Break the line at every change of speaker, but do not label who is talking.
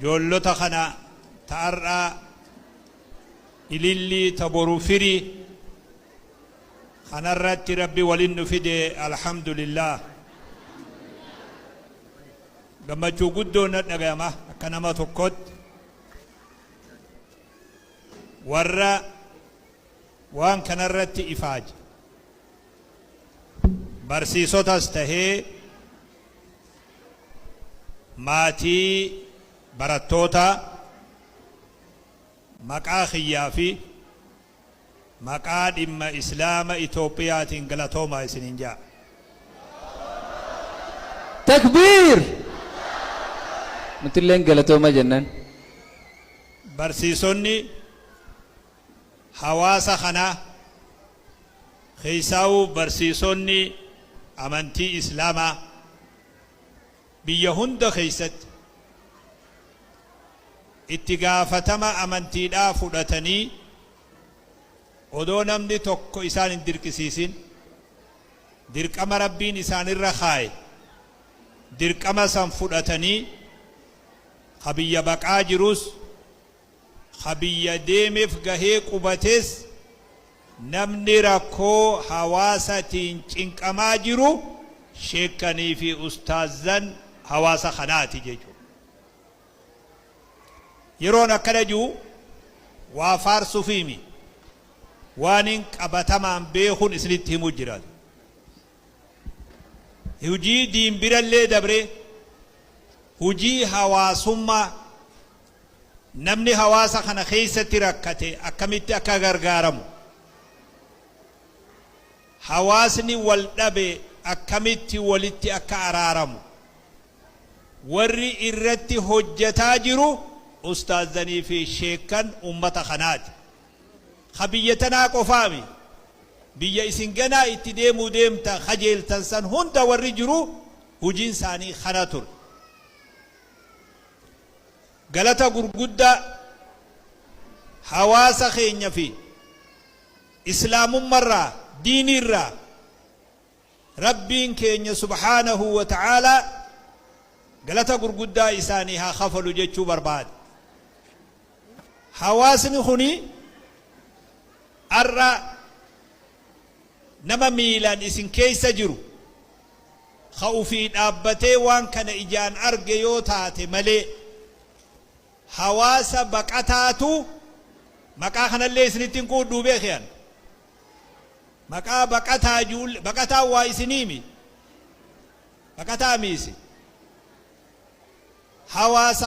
Joollota kana ta ar'aa ilillii ta boru firii kanarratti Rabbi walin nu fide, alhamdulillah. Gammachuu guddoo na dhagayama akka nama tokkotti warra waan kanarratti ifaaje, barsiisotas tahee maatii barattoota, maqaa kiyyaa fi maqaa dhimma Islaama Itoophiyaatiin galatoomaa isiniin jaa.
Takbiir! Nutilleen galatooma jennaan.
Barsiisonni hawaasa kanaa, keessaawuu barsiisonni amantii Islaamaa, biyya hunda keessatti itti gaafatama amantiidhaa fudhatanii, odoo namni tokko isaan hin dirqisiisin, dirqama Rabbiin isaanirra kaaye dirqama san fudhatanii, ka biyya baqaa jirus, ka biyya deemeef gahee qubates, namni rakkoo hawaasatiin cinqamaa jiru sheekanii fi ustaazan hawaasa kanaati jechuudha. Yeroon akkana jiru waa faarsuufiimi, waanin qabatamaan beekuun isinitti himuu jira. Hujii diin birallee dabree hujii hawaasummaa, namni hawaasa kana keessatti rakkate akkamitti akka gargaaramu, hawaasni wal dhabe akkamitti walitti akka araaramu, warri irratti hojjataa jiru ustaazanii fi sheekkan ummata kanaati. Ka biyya tanaa qofaami. Biyya isin ganaa itti deemuu deemta kajeeltan san hunda warri jiru hujiin isaanii kana ture. Galata gurguddaa hawaasa keenya fi Islaamummarraa, diiniirraa, Rabbiin keenya subhaanahu wa ta'aalaa galata gurguddaa isaanii haa kafalu jechuu barbaada. Hawaasni kuni har'a nama miilaan isin keessa jiru, ka ufii dhaabbatee waan kana ijaan arge yoo taate malee, hawaasa baqataatu maqaa kanallee isinitti hin quudhuu beekiyan. Maqaa baqataa juulle, baqataa waa isiniimi. Baqataa miisi. Hawaasa